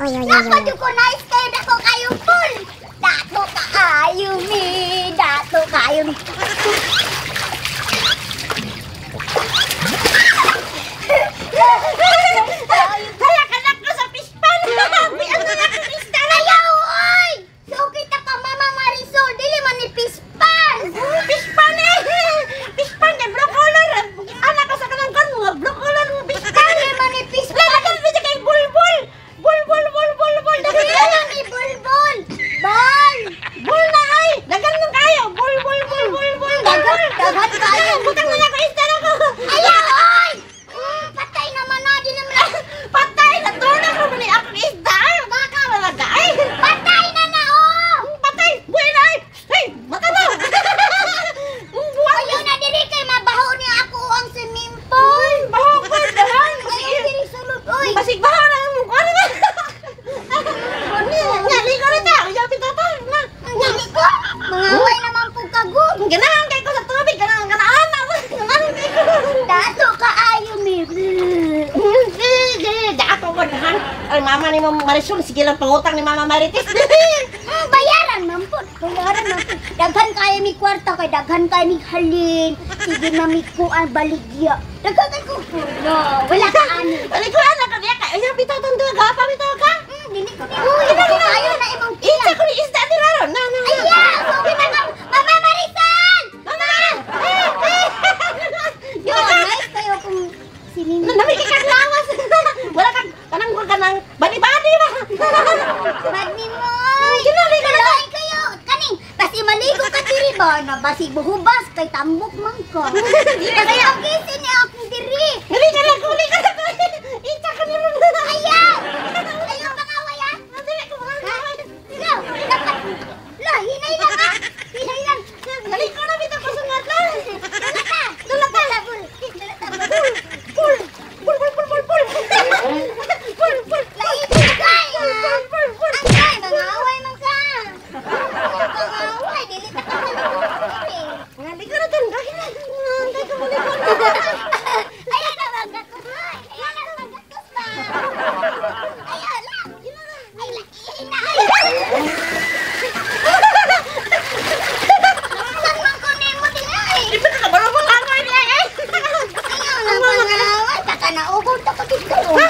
Nako jud ko, nice kayo, dako kayo pool. Dato kaayo mi, dato kaayo mi. Kaya kanak ko sa pispan. Ang na akong isda. Ayaw, oy! So kita ka, Mama Marisol, dili man ni pispan. Pispan eh. Pispan kay blue color. Anak ko sa kanang kan mga blue color mo pispan. Dili man ni pispan. Lalagan mo siya kay bulbul. Bulbul, bulbul, bulbul. Dili man ni bulbul. Bal. Bul na ay. Dagan nung kayo. Bul, bul, bul, bul, bul. Dagan, dagan kayo. Butang na ako isda na ko. Ayaw, oy! Patay naman na, dili man na. Patay na to na ko ni akong isda. Ay, baka malaga ay. Patay na na, oh! Patay. Buhay na ay. Hey, mata na. Buwan. Ayaw na dili kay mabaho niya ako ang swimming pool. Baho ko dahan. Ayaw dili sulod, oy. Basig baho na ang mukha na. Nga, ligo na ta. Ayaw pitata. Na. Ang dili ko. Mangaway naman po kago. Ganahan kay ko sa tubig. Ganahan, ganahan na. Ganahan kay ko. Dato kaayo mi. Dato ko dahan. Ay, mama ni Mama Marisol, sige lang pangutang ni Mama Marites. Bayaran man po. Bayaran man po. Daghan kayo mi kwarta kay daghan kayo mi halin. Sige na mi kuan baligya. Daghan kay ko po. No, wala ka ani. Balik ko anak ko niya. Ayaw pitatan doon ka. Pamitaw ka. Dili ko ni. Uy, dili kayo na imong Isa tiyan. ko ni isda ni Raro. Na, na, na. Ayaw, so kita ka Mama Marisol. Mama! Yo, nice kayo kung sining. Nami kay kang lawas. Wala kang kanang kanang bali-bali ba. Madmi mo. Kinali ka na kayo. Kaning basi maligo ka diri ba na basi buhubas kay tambok man ka. Kasi ang gisin niya akong diri. Dali ka lang, huli ka lang. Isa ko ni Raro. Ayaw! Ayaw pangaway ah! Dali ko mga Ha? Go! Dapat! La, hinay lang ah! Hinay lang! Dali ko na bitaw ko sungat lang. Dala ta! Dala ta! Bul! Dala ta! Bul! Pul! Pul, pul, pul, pul, pul. Pul, pul. Laipin kay! Pul, pul, pul. Ang kay! Mangaway man ka! Mangaway! Dili ta ka maligo diri. Dali ko na dun. Dali na. Dali ko mali ko. Ayaw na magatos ba? Ayaw na magatos ba? Ayaw lang! Ay, lakihin na! Ay! Saan man ko nimo dinay? Di ba ka kabalo mo langoy niya eh? Ayaw na mangaway! Baka naugod ta ko dito. Ha?